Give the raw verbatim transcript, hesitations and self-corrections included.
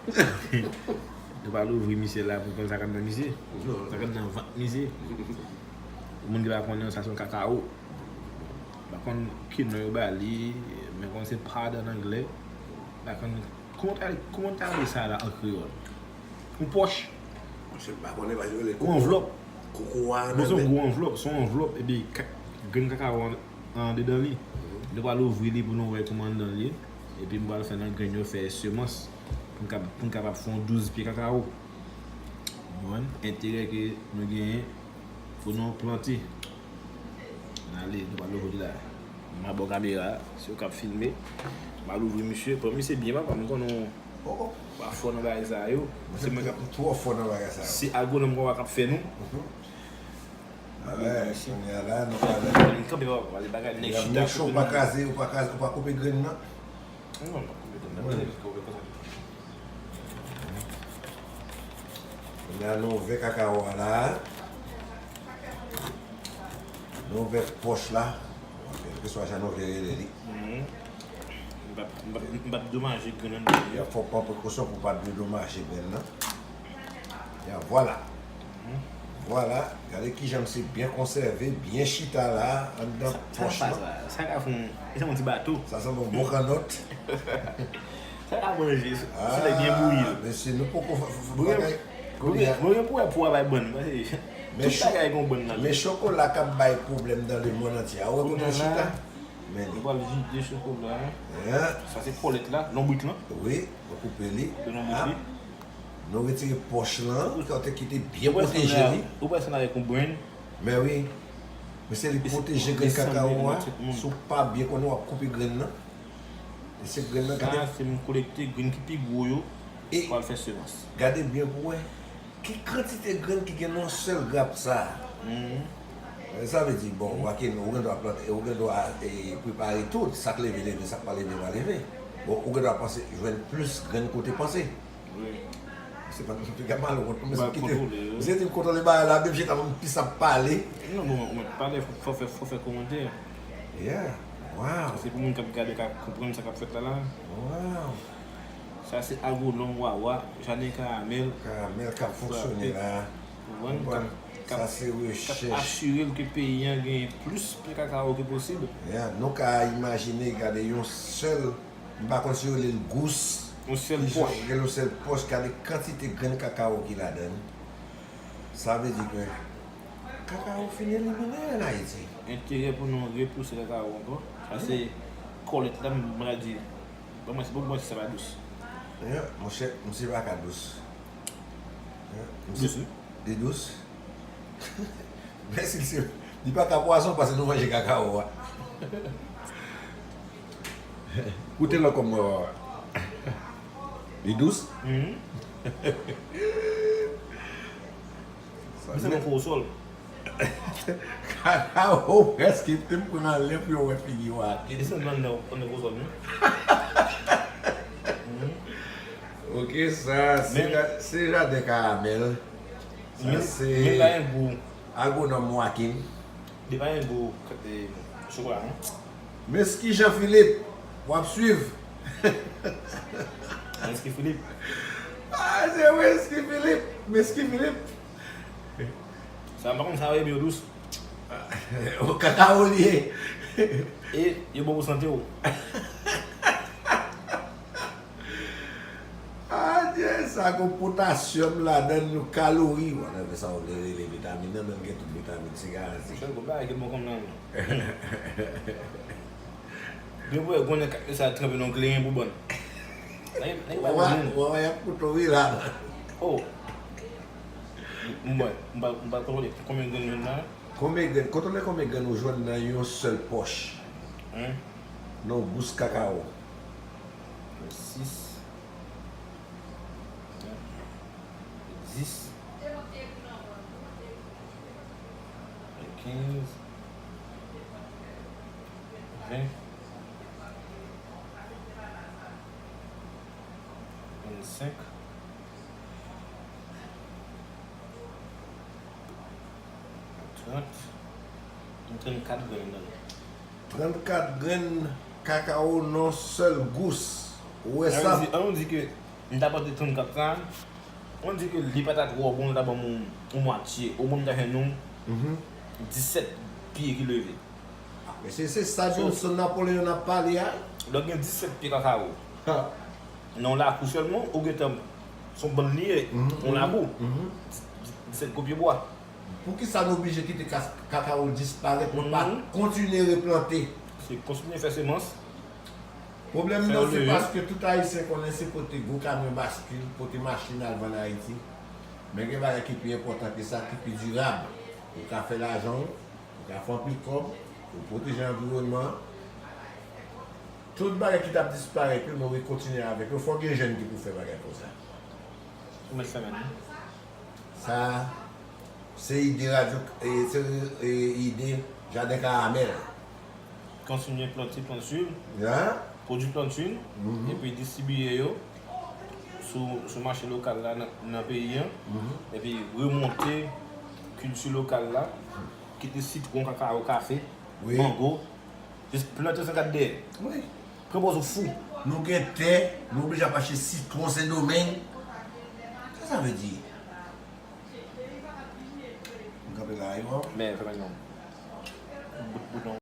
Nou pa louvri misye la pou konn sa k anndan misye. Sa k anndan vant misye. Pou moun ki pa konnen, sa se yon kakawo. M pa konn ki non yo ba li, men konn se pod an anglè. M pa konn kòman ta, kòman ta rele sa la an kreyòl. Yon pòch. Monchè, m pa konnen, pa rele yon anvlòp. Kokowa. Bon, se yon gwo anvlòp, se yon anvlòp, epi grenn kakawo an, andedan li. Nou pral ouvri li pou nou wè kòman anndan li ye. Epi m pral fè nan grenn yo fè semans pou n kab, pou n kapab fè yon douz pye kakawo. Ou konprann? Enterè ke nou genyen pou nou plante. N ale, nou pral ouvri la. M ap bò kamera a, se ou k ap filme. M al ouvri misye. Pran misye byen, papa, m konnen w pa fò nan bagay sa yo. Se mwen k ap. Twò fò nan bagay sa yo. Se agwonòm konpa k ap fè nou. Alè, kounye a la, nou pral. Li kanpe, papa, li bagay nèg chita. Mouche, ou pa kraze, ou pa kraze, ou pa koupe grenn nan. Non, m pa koupe grenn nan. Mwen. Kounye a, nou ouvè kakawo a la. Nou ouvè pòch la. Kèlkeswa jan nou vle rele li. M p ap, m p ap, m p ap domaje grenn nan. Ya, fò w pran prekosyon pou w pa dedomaje grenn nan. Ya, vwala. Vwala, gade kijan misye byen konsève, byen chita la, anndan pòch la. Sa, sa, sa ka fè yon, e se yon ti bato. Sa sanble yon bon kannòt. Sa ka manje, sou, sou nèg byen bouyi l. Mesye, nou poko fè, fè, fè bagay. Bouyi, bouyi pou wè pou w bay bann, paske tout bagay gon bann nan. Men chokola k ap bay pwoblèm dans le monde entier. Ou wè kote l chita? Men li. Nou pral vide chokola a. Sa se kòlèt la, lonbrit lan. Wi, nou koupe li. Lonbrit li. Nou retire pòch lan, kote ki te byen pwoteje li. Ou wè sa avèk yon brain. Men wi. Men se li pwoteje grenn kakawo a. Si w pa byen konnen, w ap koupe grenn nan. E se grenn nan ki te. Sa, se m kolekte grenn ki pi gwo yo. E pou al fè semans. Gade byen pou wè ki kantite grenn ki gen nan yon sèl grap sa. Sa vle di, bon, ou gen dwa plante, ou gen dwa, e, prepare tout, sa k leve, leve, sa k pa leve, pa leve. Bon, ou gen dwa panse, jwenn plis grenn ke w te panse. Wi. Se pa, piga malwont, non, mesye, kite. Misye di m kontwole bagay la, menm jeta m plis ap pale. Non, bon, ou mèt pale, fò, fò fè, fò fè kòmantè. Yeah. Wow. Se pou moun k ap gade ka konprann sa k ap fèt la, la. Wow. Sa se agwonòm Wawa, jaden karamèl. Karamèl k ap fonksyone la. Ou konprann? K ap, k ap, k ap asire l ke peyi an genyen plis pye kakawo ke posib. Yeah, nou ka imajine, gade yon sèl M pa konn si yo rele l gous. Yon sèl pòch. Rele yon sèl pòch, gade kantite grenn kakawo ki ladan l. Sa vle di ke kakawo fin elimine ann Ayiti. Enterè pou nou repouse kakawo ankò. Sa se kòlèt la, m pa di. Ban mwen, se pou mwen, se sa pa dous. Yeah, monchè, misye pa ka dous. Yeah, misye, dous, wi. Li dous. Men si l se, li pa ka pwazon paske nou manje kakawo a. Goute l ankò m wè, Wawa. Li dous? Mhm. Sa, men se yon kowosòl. Kakawo prèske te m pran anlè pou yo wè figi w a. E se nan nan nan kowosòl, non? Mhm. Ok, sa, se men la, se jaden karamèl. Sa men, se men la yon gou. Agwonòm Wakin. Li pa gen gou, e, chokola, non? Mesky Jean Philippe, w ap swiv. Mesky Philippe. Ah, se Mesky Philippe. Mesky Philippe. Sa, m pa konn sa yo ye, men yo dous. Kakawo li ye. E yo bon pou sante w. Adye, sa gon potasyòm ladan l, kalori. Whatever sa w vle rele vitamin nan, men l gen tout vitamin, se garanti. Sèl gon bagay ki bon kòm nan. Depi w wè gon nèg k ap sa tranpe nan yon kleren pou bann. Nèg, nèg pa bon moun. Wè, wè, y ap koute w wi la. Oh. M, m, m pa, m pa konnen konbyen grenn jwenn la. Konbyen grenn, kontwole konbyen grenn ou jwenn nan yon sèl pòch. Hein? Nan yon gous kakawo. Sis. Dis. Kenz. Ven. Vennsenk. Trant. Gen trannkat grenn ladan l. Trannkat grenn kakawo nan sèl gous. Ou wè sa? An nou di, an nou di ke M ta pote trannkat la, on di ke li pa ta twò bon, li ta ban m yon, yon mwatye. Omwen m ta jwenn yon disèt pye ki leve. Men se, se sa Johnson Napoleon ap pale a. Lè w gen disèt pye kakawo nan yon lakou sèlman, ou gentan, se yon bann li ye, yon lakou. Disèt gwo pye bwa. Poukisa nou oblije kite kas- kakawo disparèt, nou pa kontinye replante? Se kontinye fè semans. Pwoblèm nan se paske tout Ayisyen konnen se pote gwo kamyon baskil, pote machin al vann Ayiti. Men gen bagay ki pi enpòtan ke sa, ki pi dirab. Ou ka fè lajan w, ou ka fè anpil kòb, ou pwoteje anviwònman an. Tout bagay ki t ap disparèt yo, nou rekontinye avèk yo. Fòk gen jèn ki pou fè bagay konsa. Ou mèt fè menm. Sa, se ide radyo, e, se e, ide jaden karamèl. Kontinye plante plant swil, Ya? pwodui plant swil, epi distribiye yo sou, sou mache lokal la nan, nan peyi an. Epi remonte kilti lokal la, kite sitwon, kakawo, kafe, Wi. Mango. Jis plante san gad dèyè. Wi. Pran pòz ou fou. Nou gen tè, nou oblije ap achte sitwon Sendomeng. Sa sa vle di? M kanpe la, wi, bon. Men, fè pa non. Bout, bout non.